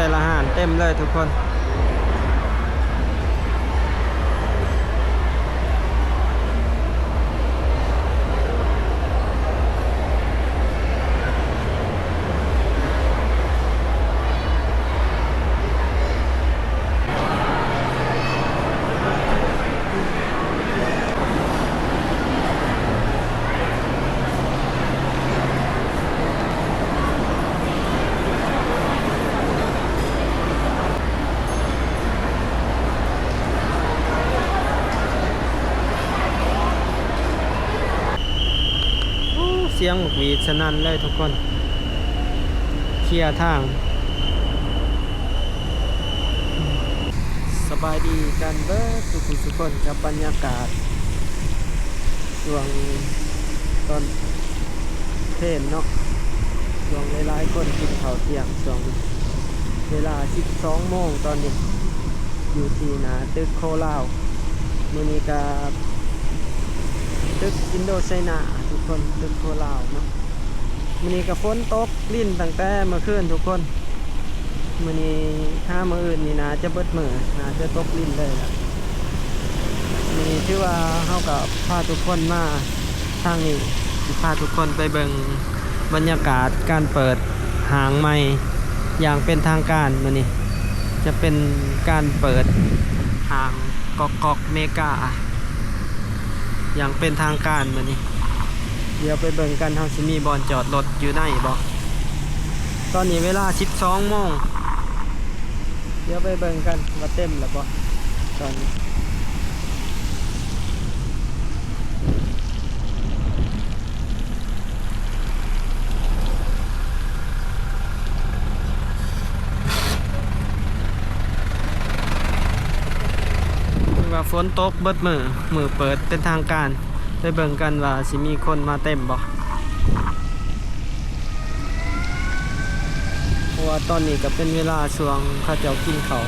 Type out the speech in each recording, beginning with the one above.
ແຕ່ລະຮ້ານເຕັມເລີຍທຸກຄົນ. ໂອ້ ສຽງໝາກຫວີດສະໜັ່ນເລີຍທຸກຄົນ ເຄຍທາງ. ສະບາຍດີກັນເບິດສູ່ຜູ້ສູ່ຄົນກັບບັນຍາກາດຊ່ວງຕອນເພນເນາະ ຊ່ວງຫຼາຍໆຄົນກິນເຂົ້າທ່ຽງ ຊ່ວງເວລາສິບສອງໂມງຕອນນີ້ ຢູ່ທີ່ໜ້າຕຶກໂຄລາວ. ມື້ນີ້ກະຕຶກອິນໂດໄຊນາທຸກຄົນ ຕຶກໂຄລາວເນາະ. ມື້ນີ້ກະຝົນຕົກລິນຕັ້ງແຕ່ເມື່ອຄືນທຸກຄົນ. ມື້ນີ້ຫາມື້ອື່ນນີ້ໜ້າຈະເບິດມື້ ໜ້າຈະຕົກລິນເລີຍລະ. ນີ້ຖືວ່າເຮົາກະພາທຸກຄົນມາທາງນີ້ ຊິພາທຸກຄົນໄປເບິ່ງບັນຍາກາດການເປີດຫ້າງໃໝ່ຢ່າງເປັນທາງການ. ມື້ນີ້ຈະເປັນການເປີດຫ້າງກອກກອກເມກາ ຢ່າງເປັນທາງການມື້ນີ້. ດຽວໄປເບິ່ງກັນ ເຮົາຊິມີບ່ອນຈອດລົດຢູ່ໃນບໍ່? ຕອນນີ້ເວລາສິບສອງໂມງ ດຽວໄປເບິ່ງກັນວ່າເຕັມແລ້ວບໍ່ຕອນນີ້. ຖືວ່າຝົນຕົກເບິດມື້ ມື້ເປີດເປັນທາງການ. ໄປເບິ່ງກັນວ່າຊິມີຄົນມາເຕັມບໍ່ ເພາະວ່າຕອນນີ້ກະເປັນເວລາຊ່ວງເຂົາເຈົ້າກິນເຂົ້າ.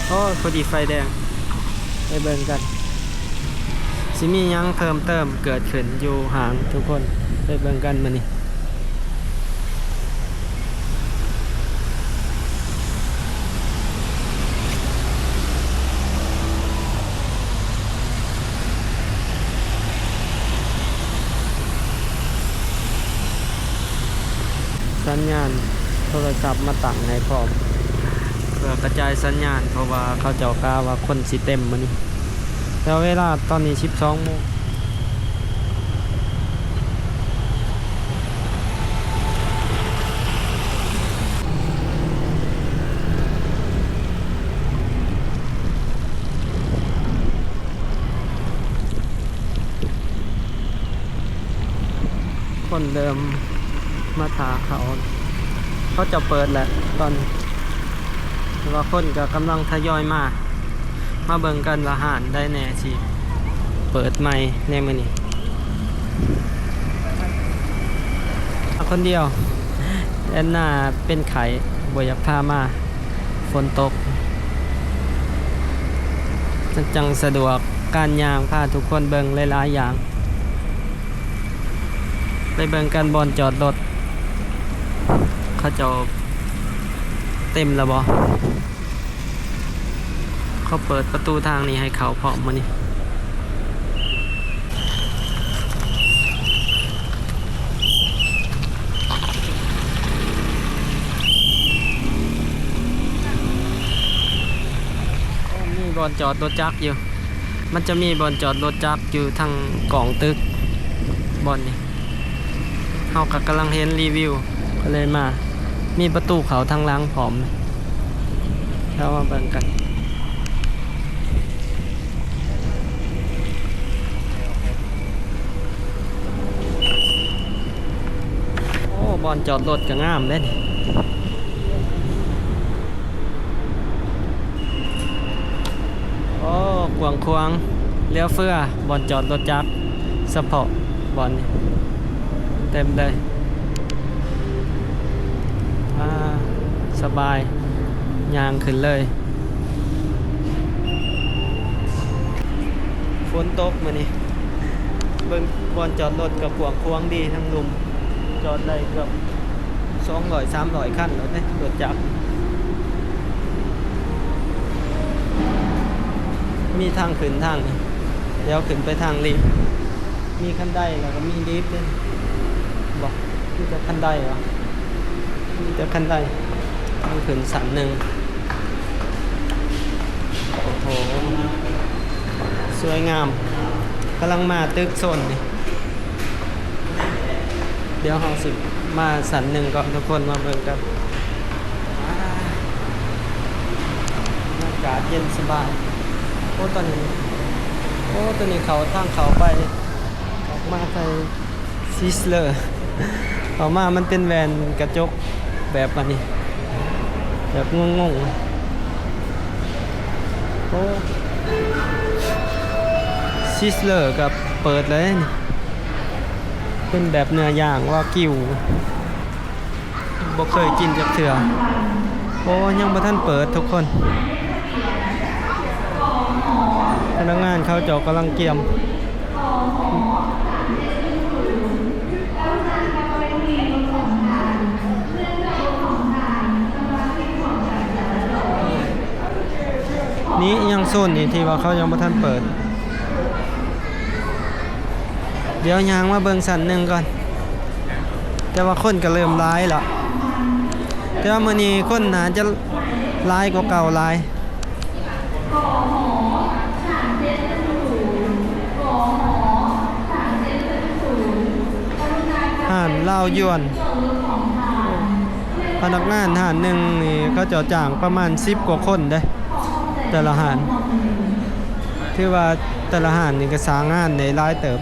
ໂອ້ຍ ພໍດີໄຟແດງ. ໄປເບິ່ງກັນ ຊິມີຫຍັງເພີ່ມເຕີມເກີດຂຶ້ນຢູ່ຫ້າງທຸກຄົນ. ໄປເບິ່ງກັນມື້ນີ້. ສັນຍານໂທລະສັບມາຕັ້ງໃຫ້ພ້ອມ ເພື່ອກະຈາຍສັນຍານ ເພາະວ່າເຂົາເຈົ້າກະວ່າຄົນຊິເຕັມມື້ນີ້. ແຕ່ເວລາຕອນນີ້ສິບສອງໂມງ. ຄົນເລີ່ມມາຖ້າເຂົ້າ ເຂົາເຈົ້າເປີດແລ້ວຕອນ ແຕ່ວ່າຄົນກະກຳລັງທະຍອຍມາ. ມາເບິ່ງກັນວ່າຮ້ານໃດແດ່ຊິເປີດໃໝ່ໃນມື້ນີ້. ມາຄົນດຽວ ແອນນາເປັນໄຂ້ ບໍ່ຢາກພາມາ ຝົນຕົກ ຈັ່ງສະດວກການຍ່າງ ພາທຸກຄົນເບິ່ງຫຼາຍໆຢ່າງ. ໄປເບິ່ງກັນບ່ອນຈອດລົດ ເຂົາເຈົ້າເຕັມແລ້ວບໍ່? ເຂົາເປີດປະຕູທາງນີ້ໃຫ້ເຂົ້າພ້ອມມື້ນີ້. ໂອ້ ມີບ່ອນຈອດລົດຈັກຢູ່. ມັນຈະມີບ່ອນຈອດລົດຈັກຢູ່ທາງກ້ອງຕຶກບ່ອນນີ້. ເຮົາກະກຳລັງເຫັນຣີວິວ ກະເລີຍມາ. ມີປະຕູເຂົ້າທາງຫຼັງພ້ອມ. ເຮົາມາເບິ່ງກັນ. ໂອ້ ບ່ອນຈອດລົດກະງາມເດ້ນີ້. ໂອ້ ກວ້າງຂວາງເຫຼືອເຟືອ ບ່ອນຈອດລົດຈັກສະເພາະບ່ອນນີ້ ເຕັມເລີຍ. ອາ ສະບາຍ ຍ່າງຂຶ້ນເລີຍ. ຝົນຕົກມື້ນີ້ ເບິ່ງບ່ອນຈອດລົດກະກວ້າງຂວາງດີ ທັງລຸ່ມ ຈອດໄດ້ເກືອບສ ສອງຮ້ອຍ ສາມຮ້ອຍຄັນໂລດເດ້ ລົດຈັກ. ມີທາງຂຶ້ນທາງນີ້ ດຽວຂຶ້ນໄປທາງລິບ. ມີຄັນໄດ ແລ້ວກໍມີລິບເດ້. ບໍ່ ມີແຕ່ຄັນໄດຫວາ? ມີແຕ່ຄັນໄດ. ທາງຂຶ້ນຊັ້ນໜຶ່ງ. ໂອ້ໂຫ ສວຍງາມ. ກຳລັງມາຕຶກໂຊນນີ້. ດຽວເຮົາຊິມາຊັ້ນໜຶ່ງກ່ອນ ທຸກຄົນມາເບິ່ງກັນ. ອາ ອາກາດເຢັນສະບາຍ. ໂອ້ ຕອນນີ້ ໂອ້ ຕອນນີ້ເຂົ້າ ທາງເຂົ້າໄປ ອອກມາໃສ່ ຊິສເລີ ເຂົ້າມາມັນເປັນແວ່ນກະຈົກແບບອັນນີ້ ແບບງົງໆ. ໂອ້ ຊິສເລີກໍເປີດແລ້ວນີ້ ເປັນແບບເນື້ອຢ່າງວາກິວ. ບໍ່ເຄີຍກິນຈັກເທື່ອ. ໂອ້ ຍັງບໍ່ທັນເປີດທຸກຄົນ. ພະນັກງານເຂົາເຈົ້າກຳລັງກຽມ. ນີ້ຍັງໂຊນນີ້ທີ່ວ່າເຂົາຍັງບໍ່ທັນເປີດ. ດຽວຍ່າງມາເບິ່ງຊັ້ນໜຶ່ງກ່ອນ. ແຕ່ວ່າຄົນກໍເລີ່ມຫຼາຍລະ ແຕ່ວ່າມື້ນີ້ຄົນໜ້າຈະຫຼາຍກວ່າເກົ່າຫຼາຍ. ຮ້ານລາວຢວນ ພະນັກງານຮ້ານໜຶ່ງນີ້ ເຂົາເຈົ້າຈ້າງປະມານສິບກວ່າຄົນເດ້ ແຕ່ລະຮ້ານ. ຖືວ່າແຕ່ລະຮ້ານນີ້ກໍສ້າງງານໄດ້ຫຼາຍເຕີບ.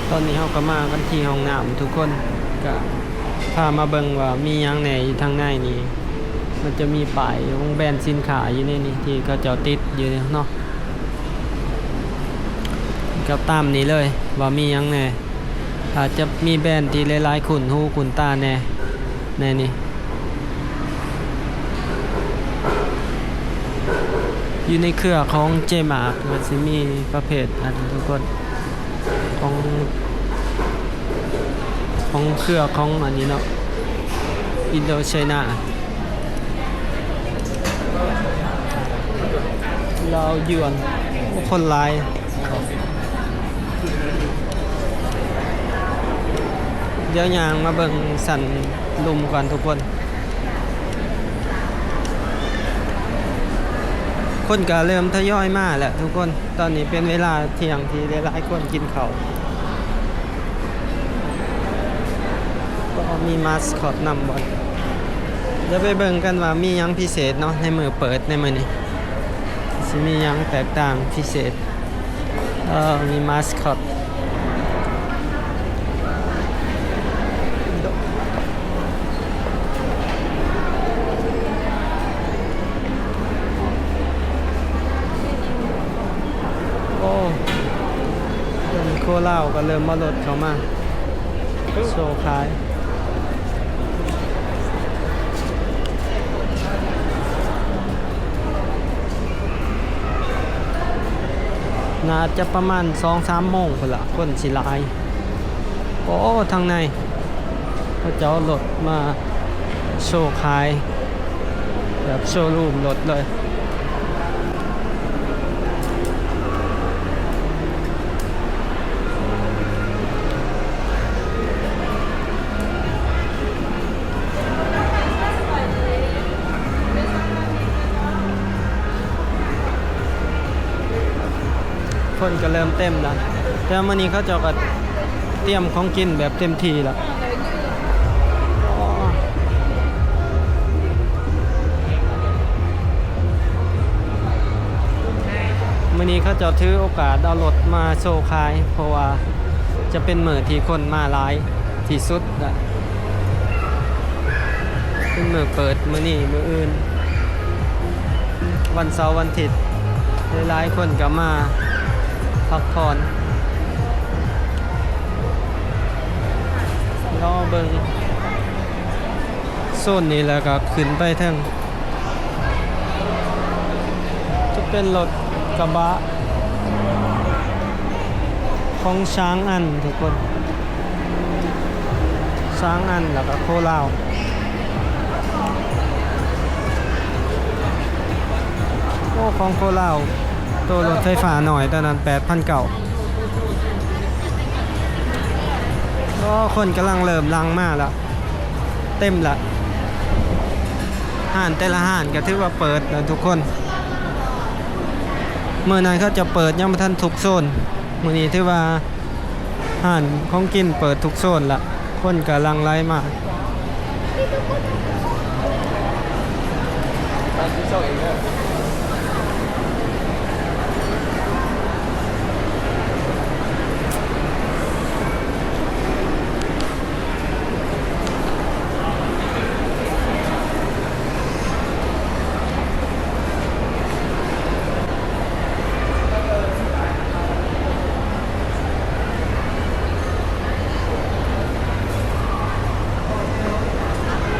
ຕອນນີ້ເຮົາກໍມາກັນທີ່ຫ້ອງນ້ຳທຸກຄົນ ກໍພາມາເບິ່ງວ່າມີຫຍັງແດ່ຢູ່ທາງໃນນີ້. ມັນຈະມີປ້າຍຂອງແບຣນສິນຄ້າຢູ່ໃນນີ້ ທີ່ເຂົາເຈົ້າຕິດຢູ່ເນາະ. ກໍຕາມນີ້ເລີຍວ່າມີຫຍັງແດ່. ອາດຈະມີແບຣນທີ່ຫຼາຍໆຄຸ້ນຫູຄຸ້ນຕາແດ່ໃນນີ້. ຢູ່ໃນເຄືອຂອງເຈມາກ ມັນຊິມີປະເພດອັນທຸກຄົນ ຂອງ ຂອງເຄືອຂອງອັນນີ້ເນາະ ອິນໂດໄຊນາ ລາວຢວນ. ໂອ້ ຄົນຫຼາຍ. ດຽວຍ່າງມາເບິ່ງຊັ້ນລຸ່ມກ່ອນທຸກຄົນ. ຄົນກໍເລີ່ມທະຍອຍມາແລ້ວທຸກຄົນ. ຕອນນີ້ເປັນເວລາທ່ຽງທີ່ຫຼາຍໆຄົນກິນເຂົ້າ. ກໍມີມາສຄອດນຳບ່ອນ. ດຽວໄປເບິ່ງກັນວ່າມີຫຍັງພິເສດເນາະ ໃນມື້ເປີດໃນມື້ນີ້ ຊິມີຫຍັງແຕກຕ່າງພິເສດ. ເອີ ມີມາສຄອດ. ໂອ້ ເປັນໂຄລາວກໍເລີ່ມເອົາລົດເຂົ້າມາໂຊຂາຍ. ໜ້າຈະປະມານສອງສາມໂມງພຸ້ນລະ ຄົນຊິຫຼາຍ. ໂອ້ ທາງໃນເຂົາເຈົ້າເອົາລົດມາໂຊຂາຍ ແບບໂຊຣູມລົດເລີຍ. ຄົນກໍເລີ່ມເຕັມລະ ແຕ່ມື້ນີ້ເຂົາເຈົ້າກໍຕຽມຂອງກິນແບບເຕັມທີ່ລະ. ມື້ນີ້ເຂົາເຈົ້າຖືໂອກາດເອົາລົດມາໂຊຂາຍ ເພາະວ່າຈະເປັນມື້ທີ່ຄົນມາຫຼາຍທີ່ສຸດລະ. ເປັນມື້ເປີດ ມື້ນີ້ ມື້ອື່ນ ວັນເສົາ ວັນທິດ ຫຼາຍໆຄົນກໍມາພັກຜ່ອນ. ລໍເບິ່ງໂຊນນີ້ ແລ້ວກໍຂຶ້ນໄປເທິງ ຈະເປັນລົດກະບະຂອງຊາງອັນທຸກຄົນ. ສາງອັນ ແລ້ວກໍໂຄລາວ. ໂອ້ ຂອງໂຄລາວ ໂຕລົດໄຟຟ້ານ້ອຍຕອນນັ້ນແປດພັນເກົ້າ. ໂອ້ ຄົນກຳລັງເລີ່ມຫຼັ່ງມາລະ ເຕັມລະ. ຮ້ານແຕ່ລະຮ້ານກໍຖືວ່າເປີດແລ້ວທຸກຄົນ. ມື້ນັ້ນເຂົາເຈົ້າເປີດຍັງບໍ່ທັນທຸກໂຊນ, ມື້ນີ້ຖືວ່າ ຮ້ານຂອງກິນເປີດທຸກໂຊນລະ ຄົນກໍຫຼັ່ງໄຫຼມາ.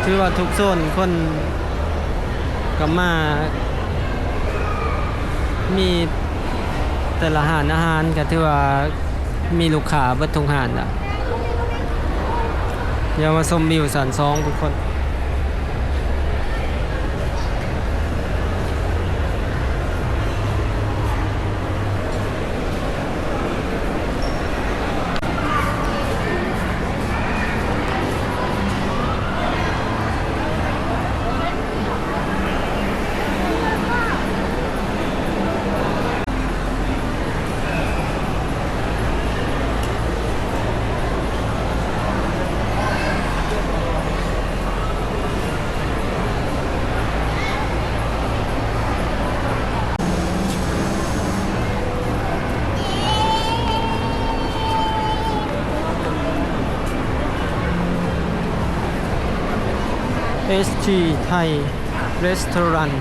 ຖືວ່າທຸກໂຊນຄົນກໍມາ ມີແຕ່ລະຮ້ານອາຫານກໍຖືວ່າ ມີລູກຄ້າເບິດທຸກຮ້ານລະ. ດຽວມາຊົມວິວຊັ້ນສອງທຸກຄົນ. ເອສທີ ໄທ Restaurant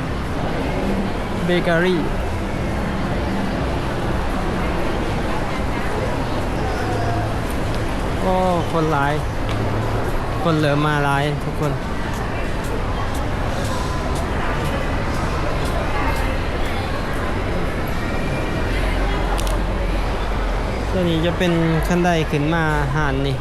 Bakery. ໂອ້ ຄົນຫຼາຍ ຄົນເລີ່ມມາຫຼາຍທຸກຄົນ. ຕົວນີ້ຈະເປັນຄັນໄດຂຶ້ນມາຮ້ານນີ້.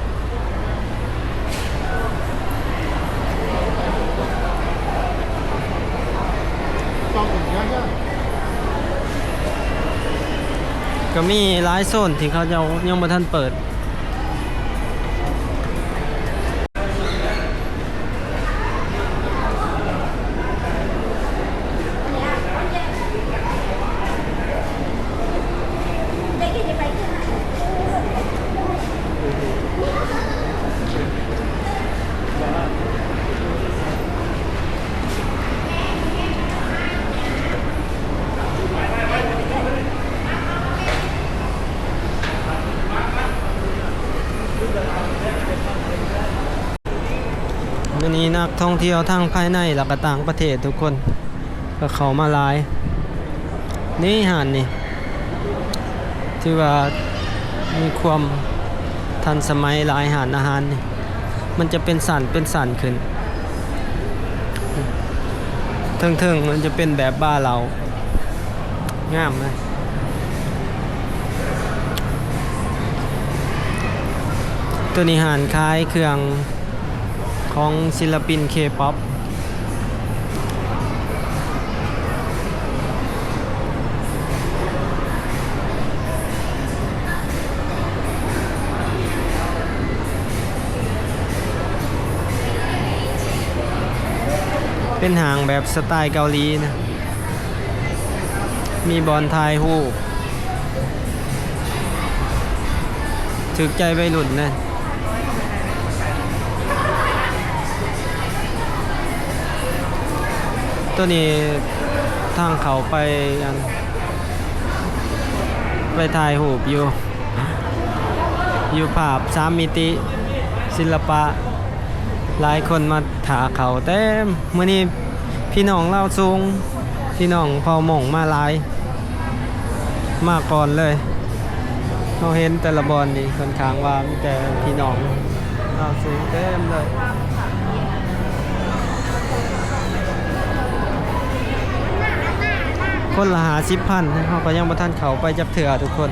ກໍມີຫຼາຍໂຊນທີ່ເຂົາເຈົ້າຍັງບໍ່ທັນເປີດ. ມື້ນີ້ນັກທ່ອງທ່ຽວທັງພາຍໃນ ແລະ ກະຕ່າງປະເທດທຸກຄົນກໍເຂົ້າມາຫຼາຍ. ນີ້ຮ້ານນີ້ ຖືວ່າມີຄວາມທັນສະໄໝຫຼາຍ, ຮ້ານອາຫານນີ້ ມັນຈະເປັນຊັ້ນເປັນຊັ້ນຂຶ້ນ, ເທິງໆ ມັນຈະເປັນແບບບາເຫຼົ້າ ງາມນະ. ໂຕນີ້ຮ້ານຂາຍເຄື່ອງຂອງສິນລະປິນເຄປັອບ. ເປັນຫ້າງແບບສະໄຕເກົາຫຼີນະ, ມີບ່ອນຖ່າຍຮູບ. ຖືກໃຈໄວລຸ້ນນະ. ໂຕນີ້ທາງເຂົ້າໄປ ອັນ ໄປຖ່າຍຮູບຢູ່ ຢູ່ພາບສາມມິຕິ ສິລະປະ ຫຼາຍຄົນມາຖ້າເຂົ້າເຕັມ. ມື້ນີ້ ພີ່ນ້ອງລາວສູງ ພີ່ນ້ອງເຜົ່າມົ້ງມາຫຼາຍ ມາກ່ອນເລີຍ. ເຮົາເຫັນແຕ່ລະບ່ອນນີ້ ຂ້ອນຂ້າງວ່າມີແຕ່ພີ່ນ້ອງລາວສູງເຕັມເລີຍ. ຄົນລະຫ້າສິບພັນ ເຮົາກໍຍັງບໍ່ທັນເຂົ້າໄປຈັກເທື່ອທຸກຄົນ.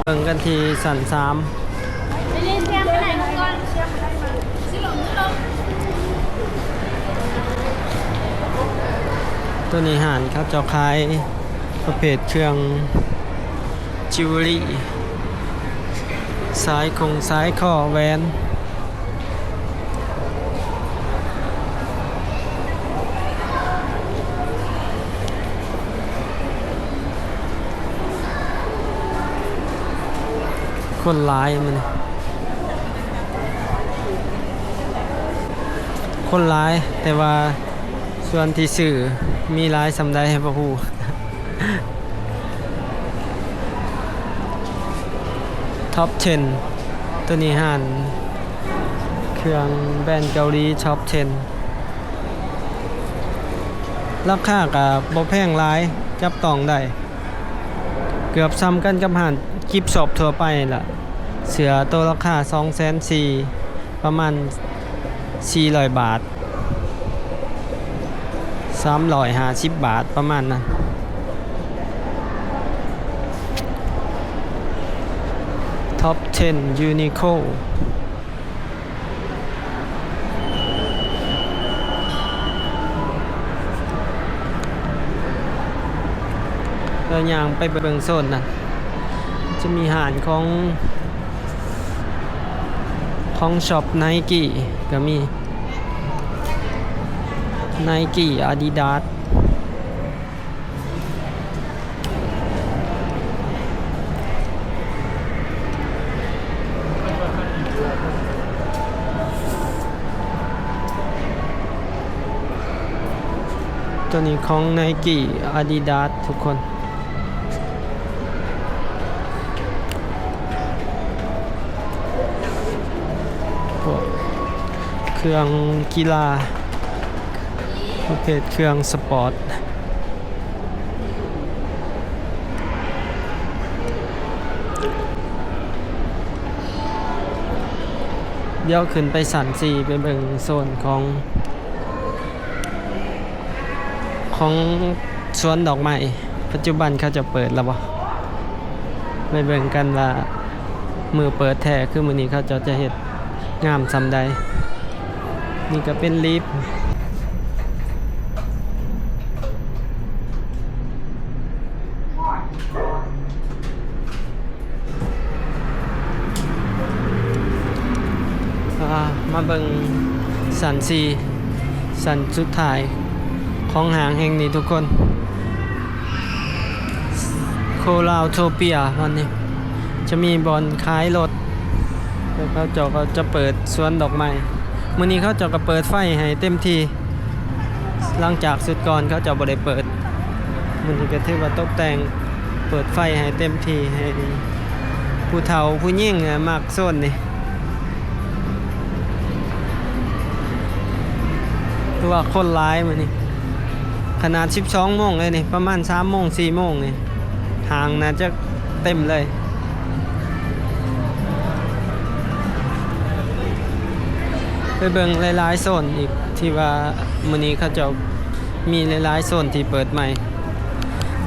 ເບິ່ງກັນທີ່ຊັ້ນສາມ. ໂຕນີ້ຮ້ານເຂົາເຈົ້າຂາຍປະເພດເຄື່ອງຈິວເວລຣີ ສາຍຄົງສາຍຄໍ ແຫວນ. ຄົນຫຼາຍມື້ນີ້ ຄົນຫຼາຍ ແຕ່ວ່າສ່ວນທີ່ຊື້ມີຫຼາຍສ່ຳໃດບໍ່ຮູ້. ທັອບເທັນ ໂຕນີ້ຮ້ານເຄື່ອງແບຣນເກົາຫຼີ ທັອບເທັນ ລາຄາກະບໍ່ແພງຫຼາຍ ຈັບຕ້ອງໄດ້ ເກືອບສ່ຳກັນກັບຮ້ານກິບຊັອບທົ່ວໄປລະ. ເສື້ອໂຕລາຄາສອງແສນສີ່ ປະມານສີ່ຮ້ອຍບາດ ສາມຮ້ອຍຫ້າສິບບາດ ປະມານນັ້ນ. ທັອບເທັນ ຢູນິໂຄ ແລ້ວຍ່າງໄປເບິ່ງໂຊນນັ້ນ ຈະມີຮ້ານຂອງ ຂອງຊັອບໄນກີກະມີ ໄນກີ ອາດີດາສ. ໂຕນີ້ຂອງໄນກີ ອາດີດາສ ທຸກຄົນ. ພວກເຄື່ອງກິລາ ປະເພດເຄື່ອງສະປອດ. ດຽວຂຶ້ນໄປຊັ້ນສີ່ ໄປເບິ່ງໂຊນຂອງ ຂອງສວນດອກໄມ້ ປັດຈຸບັນເຂົາເຈົ້າເປີດແລ້ວບໍ່? ໄປເບິ່ງກັນວ່າມື້ເປີດແທ້ຄືມື້ນີ້ເຂົາເຈົ້າຈະເຮັດງາມສ່ຳໃດ. ນີ້ກະເປັນລິບ ອ່າ ມາເບິ່ງຊັ້ນສີ່ ຊັ້ນສຸດທ້າຍຂອງຫ້າງແຫ່ງນີ້ທຸກຄົນ. ໂຄລາວໂທເປຍ ວັນນີ້ຈະມີບ່ອນຂາຍລົດ ແລ້ວເຂົາເຈົ້າກະຈະເປີດສວນດອກໄມ້. ມື້ນີ້ເຂົາເຈົ້າກະເປີດໄຟໃຫ້ເຕັມທີ່ ຫຼັງຈາກຊຸດກ່ອນເຂົາເຈົ້າບໍ່ໄດ້ເປີດ. ມື້ນີ້ກະຖືວ່າຕົກແຕ່ງ ເປີດໄຟໃຫ້ເຕັມທີ່ ໃຫ້ຜູ້ເຖົ້າຜູ້ຍິງມັກໂຊນນີ້ ຄືວ່າຄົນຫຼາຍມື້ນີ້ ຂະໜາດສິບສອງໂມງເລີຍນີ້ ປະມານສາມໂມງ ສີ່ໂມງນີ້ ຫ້າງໜ້າຈະເຕັມເລີຍ. ໄປເບິ່ງຫຼາຍໆໂຊນອີກ ທີ່ວ່າມື້ນີ້ເຂົາເຈົ້າມີຫຼາຍໆໂຊນທີ່ເປີດໃໝ່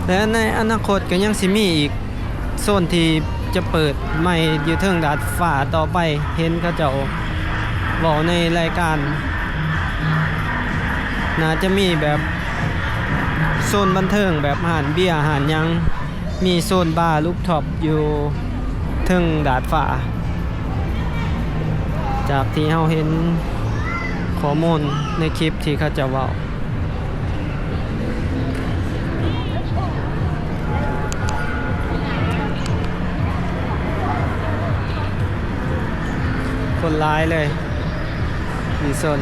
ແລະ ໃນອະນາຄົດກະຍັງຊິມີອີກໂຊນທີ່ຈະເປີດໃໝ່ຢູ່ເທິງດາດຟ້າຕໍ່ໄປ. ເຫັນເຂົາເຈົ້າເວົ້າໃນລາຍການ ໜ້າຈະມີແບບໂຊນບັນເທີງ ແບບຮ້ານເບຍ ຮ້ານຫຍັງ ມີໂຊນບາລູຟທັອບຢູ່ເທິງດາດຟ້າ ຈາກທີ່ເຮົາເຫັນຂໍ້ມູນໃນຄລິບທີ່ເຂົາເຈົ້າເວົ້າ. ຄົນຫຼາຍເລີຍຢູ່ໂຊນ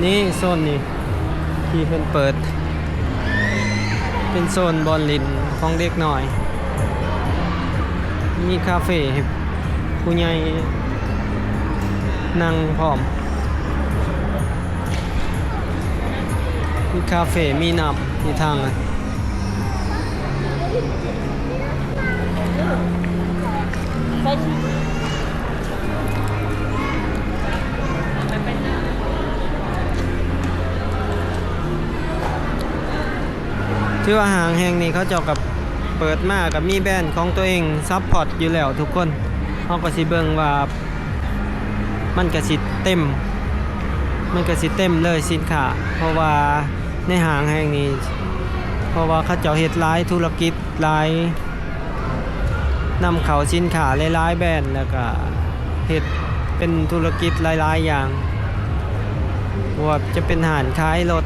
ນີ້ໂຊນນີ້ທີ່ເພິ່ນເປີດ ເປັນໂຊນບ່ອນຫຼິ້ນຂອງເດັກນ້ອຍ ມີຄາເຟໃຫ້ຜູ້ໃຫຍ່ນັ່ງພ້ອມ ມີຄາເຟ ມີນ້ຳຢູ່ທາງນັ້ນ. ຖືວ່າຫ້າງແຫ່ງນີ້ເຂົາເຈົ້າກໍເປີດມາກໍມີແບຣນຂອງຕົວເອງຊັບພອດຢູ່ແລ້ວທຸກຄົນ. ເຮົາກໍຊິເບິ່ງວ່າມັນກໍຊິເຕັມ ມັນກໍຊິເຕັມເລີຍສິນຄ້າ ເພາະວ່າໃນຫ້າງແຫ່ງນີ້ ເພາະວ່າເຂົາເຈົ້າເຮັດຫຼາຍທຸລະກິດ ຫຼາຍ ນຳເຂົ້າສິນຄ້າຫຼາຍໆແບຣນ ແລ້ວກະເຮັດເປັນທຸລະກິດຫຼາຍໆຢ່າງ ບໍ່ວ່າຈະເປັນຮ້ານຂາຍລົດ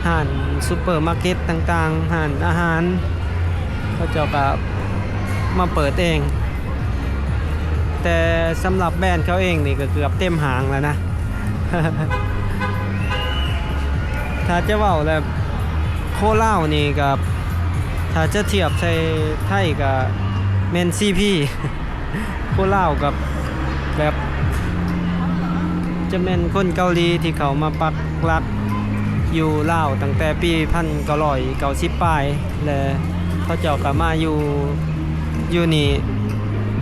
ຮ້ານຊຸບເປີມາເກັດຕ່າງໆ ຮ້ານອາຫານ ເຂົາເຈົ້າກະມາເປີດເອງ. ແຕ່ສຳລັບແບຣນເຂົາເອງນີ້ກະເກືອບເຕັມຫ້າງແລ້ວນະ. ຖ້າຈະເວົ້າແລ້ວ ໂຄລາວນີ້ກະ ຖ້າຈະທຽບໃສ່ໄທກະແມ່ນຊີພີ ໂຄລາວກັບແບບ ຈະແມ່ນຄົນເກົາຫຼີທີ່ເຂົ້າມາປັກຫຼັກຢູ່ລາວຕັ້ງແຕ່ປີພັນເກົ້າຮ້ອຍເກົ້າສິບປາຍ ແລະ ເຂົາເຈົ້າກໍມາຢູ່ ຢູ່ນີ້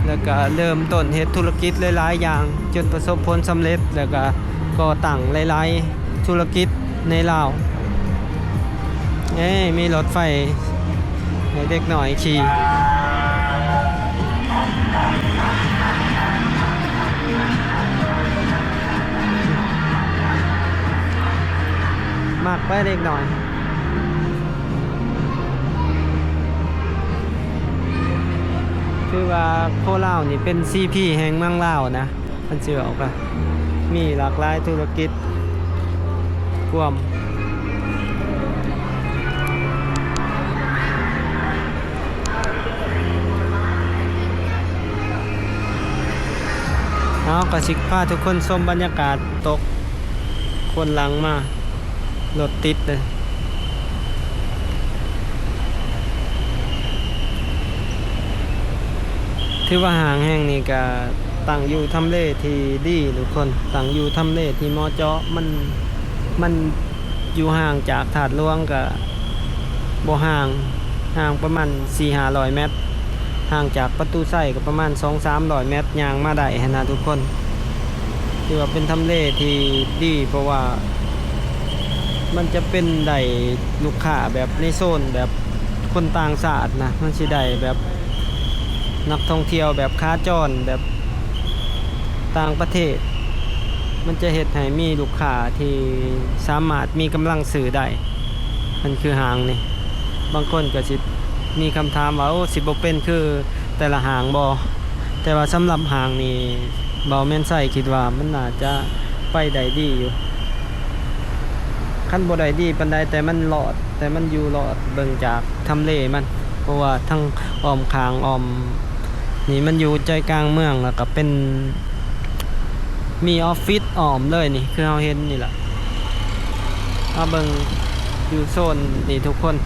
ແລ້ວກະເລີ່ມຕົ້ນເຮັດທຸລະກິດຫຼາຍໆຢ່າງ ຈົນປະສົບຜົນສຳເລັດ ແລ້ວກະກໍ່ຕັ້ງຫຼາຍໆທຸລະກິດໃນລາວ. ເອີ ມີລົດໄຟໃຫ້ເດັກນ້ອຍຂີ່. ມັກໄປເດັກນ້ອຍ. ຄືວ່າໂຄລາວນີ້ເປັນຊີພີແຫ່ງເມືອງລາວນະ ຄັນຊິເວົ້າກະມີຫຼາກຫຼາຍທຸລະກິດກວມ. ເຮົາກະຊິພາທຸກຄົນຊົມບັນຍາກາດຕົກ ຄົນຫຼັງມາ ລົດຕິດເລີຍ. ຖືວ່າຫ້າງແຫ່ງນີ້ກະຕັ້ງຢູ່ທຳເລທີ່ດີທຸກຄົນ ຕັ້ງຢູ່ທຳເລທີ່ເໝາະເຈາະ ມັນ ມັນຢູ່ຫ່າງຈາກທາດຫຼວງກະບໍ່ຫ່າງ ຫ່າງປະມານສີ່ຫ້າຮ້ອຍແມັດ ຫ່າງຈາກປະຕູໄຊກໍປະມານສອງສາມຮ້ອຍແມັດ ຍ່າງມາໄດ້ຫັ້ນນະທຸກຄົນ. ຖືວ່າເປັນທຳເລທີ່ດີ ເພາະວ່າມັນຈະເປັນໄດ້ລູກຄ້າແບບໃນໂຊນແບບຄົນຕ່າງຊາດນະ ມັນຊິໄດ້ແບບນັກທ່ອງທ່ຽວແບບຂາຈອນ ແບບຕ່າງປະເທດ ມັນຈະເຮັດໃຫ້ມີລູກຄ້າທີ່ສາມາດມີກຳລັງຊື້ໄດ້. ມັນຄືຫ້າງນີ້ ບາງຄົນກໍຊິມີຄຳຖາມວ່າ ໂອ້ ຊິບໍ່ເປັນຄືແຕ່ລະຫ້າງບໍ່? ແຕ່ວ່າສຳລັບຫ້າງນີ້ ບ່າວແມ່ນໄຊຄິດວ່າມັນໜ້າຈະໄປໄດ້ດີຢູ່ ຄັນບໍ່ໄດ້ດີປານໃດ ແຕ່ມັນລອດ ແຕ່ມັນຢູ່ລອດ ເບິ່ງຈາກທຳເລມັນ ເພາະວ່າທັງອ້ອມຂ້າງອ້ອມນີ້ ມັນຢູ່ໃຈກາງເມືອງ ແລ້ວກໍເປັນ ມີອອບຟິດອ້ອມເລີຍນີ້ ຄືເຮົາເຫັນນີ້ລະ. ມາເບິ່ງຢູ່ໂຊນນີ້ທຸກຄົນ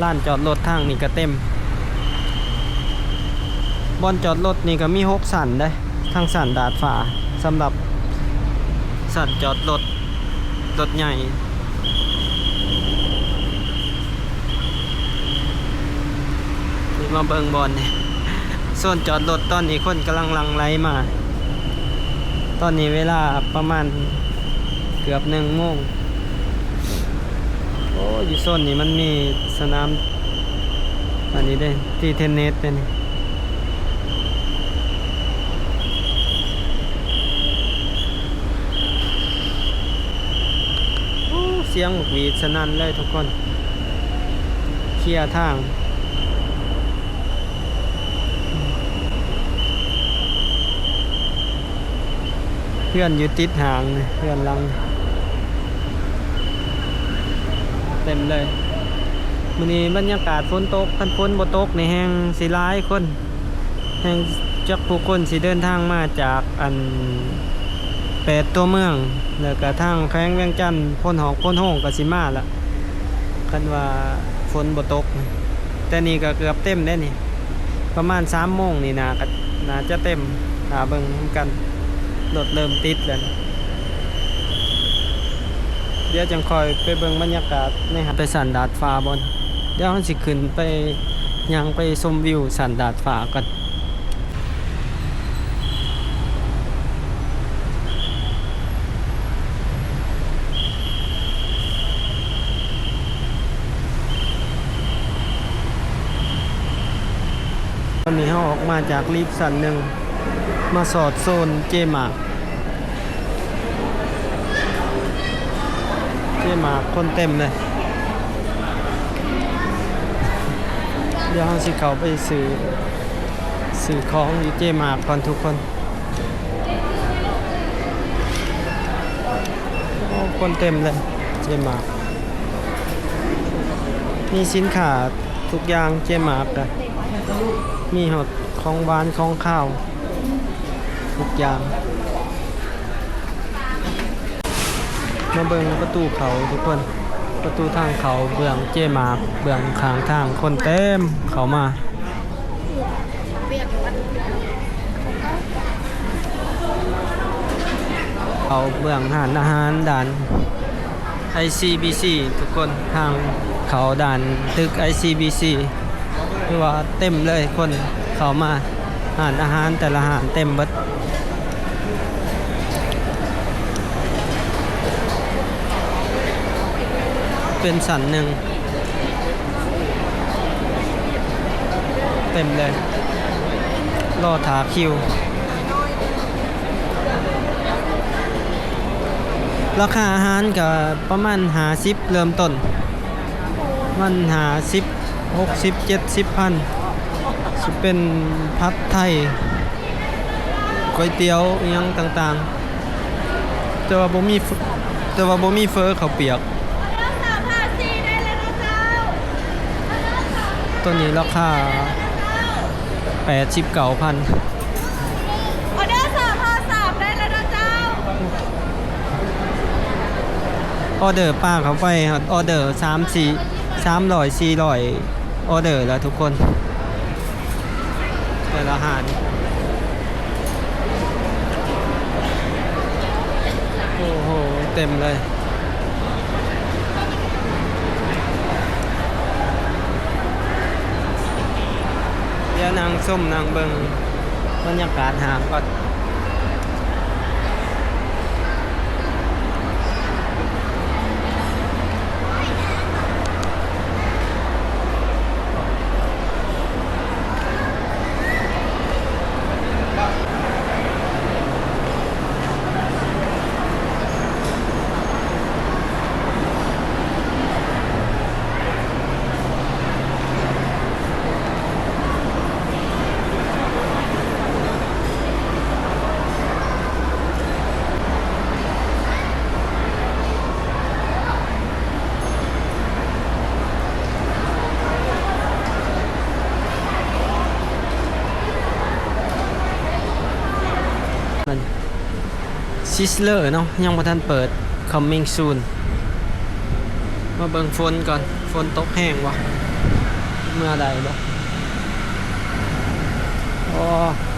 ລານຈອດລົດທາງນີ້ກະເຕັມ. ບ່ອນຈອດລົດນີ້ກະມີຫົກຊັ້ນເດ້ ທັງຊັ້ນດາດຟ້າ ສຳລັບຊັ້ນຈອດລົດ ລົດໃຫຍ່. ນີ້ມາເບິ່ງບ່ອນນີ້ ໂຊນຈອດລົດ ຕອນນີ້ຄົນກຳລັງຫຼັ່ງໄຫຼມາ. ຕອນນີ້ເວລາປະມານເກືອບໜຶ່ງໂມງ. ໂອ້ ຢູ່ໂຊນນີ້ມັນມີສະໜາມ ອັນນີ້ເດ້ ຕີເທນນິສເດ້ນີ້. ໂອ້ ສຽງໝາກຫວີດສະໜັ່ນເລີຍທຸກຄົນ ເຄຍທາງ. ເຮືອນຢູ່ຕິດຫ້າງ ເຮືອນຫຼັງເຕັມເລີຍ. ມື້ນີ້ບັນຍາກາດຝົນຕົກ ຄັນຝົນບໍ່ຕົກນີ້ແຮ່ງຊິຫຼາຍຄົນ ແຮ່ງຈັກຜູ້ຄົນຊິເດີນທາງມາຈາກອັນແປດຕົວເມືອງ ແລ້ວກະທາງແຂວງວຽງຈັນ ໂພນຫອກໂພນໂຮງກະຊິມາລະ ຄັນວ່າຝົນບໍ່ຕົກ. ແຕ່ນີ້ກະເກືອບເຕັມແລ້ວນີ້ ປະມານສາມໂມງນີ້ໜ້າກະ ໜ້າຈະເຕັມ ຖ້າເບິ່ງນຳກັນ ລົດເລີ່ມຕິດແລ້ວ. ດຽວຈັ່ງຄ່ອຍໄປເບິ່ງບັນຍາກາດໃນ ໄປຊັ້ນດາດຟ້າບ່ອນ ດຽວເຮົາຊິຂຶ້ນໄປ ຍ່າງໄປຊົມວິວຊັ້ນດາດຟ້າກ່ອນ. ໂ ນີ້ເຮົາອອກມາຈາກລິບຊັ້ນໜຶ່ງ ມາສອດໂຊນເຈມາກ ເຈມາກຄົນເຕັມເລີຍ. ດຽວເຮົາຊິເຂົ້າໄປຊື້ ຊື້ຂອງຢູ່ເຈມາກກ່ອນທຸກຄົນ. ໂອ້ ຄົນເຕັມເລີຍ ເຈມາກ ມີສິນຄ້າທຸກຢ່າງ ເຈມາກກະມີຮອດຂອງຫວານຂອງຄາວທຸກຢ່າງ. ມາເບິ່ງປະຕູເຂົ້າທຸກຄົນ ປະຕູທາງເຂົ້າເບື້ອງເຈມາກ ເບື້ອງຂ້າງທາງ ຄົນເຕັມເຂົ້າມາ. ເຂົ້າເບື້ອງຮ້ານອາຫານດ້ານ ໄອຊີບີຊີ ທຸກຄົນ ທາງເຂົ້າດ້ານຕຶກ ໄອຊີບີຊີ ຖືວ່າເຕັມເລີຍ ຄົນເຂົ້າມາ ຮ້ານອາຫານແຕ່ລະຮ້ານເຕັມເບິດ ເປັນຊັ້ນໜຶ່ງ ເຕັມເລີຍ ລໍຖ້າຄິວ. ລາຄາອາຫານກະປະມານຫ້າສິບເລີ່ມຕົ້ນ ມັນຫ້າສິບ ຫົກສິບ ເຈັດສິບພັນ ຊິເປັນຜັດໄທ ກ໋ວຍຕຽວອີ່ຫຍັງຕ່າງໆ ແຕ່ວ່າບໍ່ມີເຝີ ແຕ່ວ່າບໍ່ມີເຝີເຂົ້າປຽກ. ໂຕນີ້ລາຄາແປດສິບເກົ້າພັນ. ອອເດີສາມຫ້າສາມໄດ້ແລ້ວເດີເຈົ້າ. ອອເດີປາເຂົ້າໄປຮອດອອເດີສາມສີ່ ສາມຮ້ອຍ ສີ່ຮ້ອຍ ອອເດີແລ້ວທຸກຄົນ ແຕ່ລະຮ້ານ. ໂອ້ໂຫ ເຕັມເລີຍ. ດຽວນັ່ງຊົມນັ່ງເບິ່ງບັນຍາກາດຫ້າງກ່ອນ. ຊິສເລີເນາະ ຍັງບໍ່ທັນເປີດ coming soon. ມາເບິ່ງຝົນກ່ອນ ຝົນຕົກແຮງບໍ່ ເມືອໄດ້ບໍ່? ອໍ